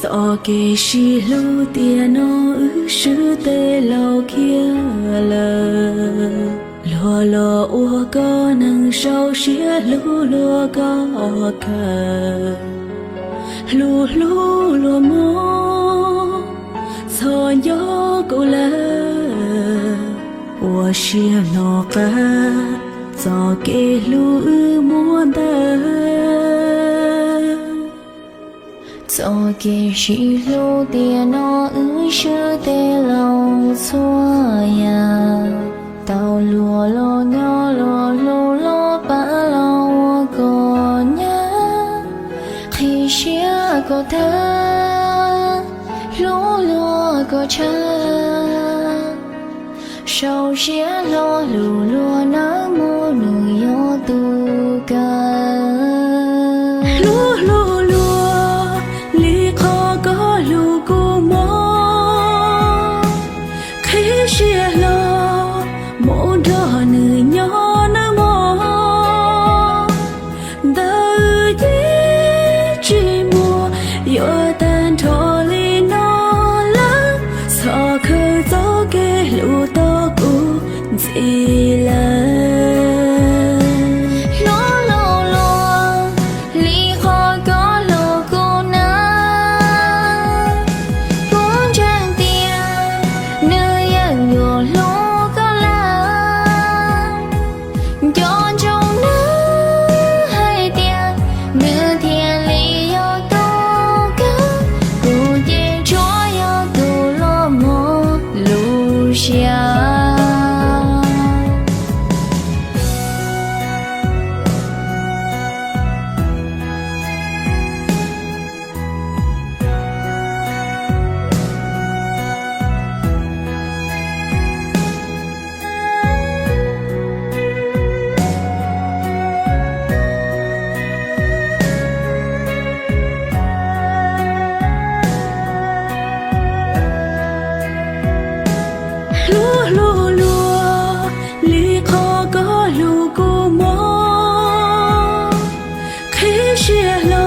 Txoj kev sib hlub tiam no wb swb teb laus kiag lawm. Luag los ua koj neeg sau siab hlub luag koj kawg. Hlub hlub luag mog, txhob nco kuv lawm. Ua siab mloog qab txoj kev hlub wb muab ntawd. Txoj kev sib hlub tiam no wb swb teb laus txhua yam. Tau luag los nyob los hlub los pab los ua koj nyab. Qhib siab koj thawj, hlub luag koj tshaj. Sau siab hlo hlub luag nawb mog, nws yog tus kawg. Hlub hlub luag li qhov koj hlub kuv mog. Qhib siab hlo mus nrog nws nyob nawb mog. Ntawm ces tsis muaj yuav tag nrho li no lawm. Txhob khaws txoj kev hlub tau kuv ntxiv lawm. Hlub hlub luag li qhov koj hlub kuv na. Kuv ntseeg tias nws yeej yuav hlub koj lawm. Nco ntsoov nawb hais tias nws thiaj li yog tus kawg. Kuv ces tsuas yog tus los mog lub siab. Hlub hlub luag li qhov koj hlub kuv mog. Qhib siab hlo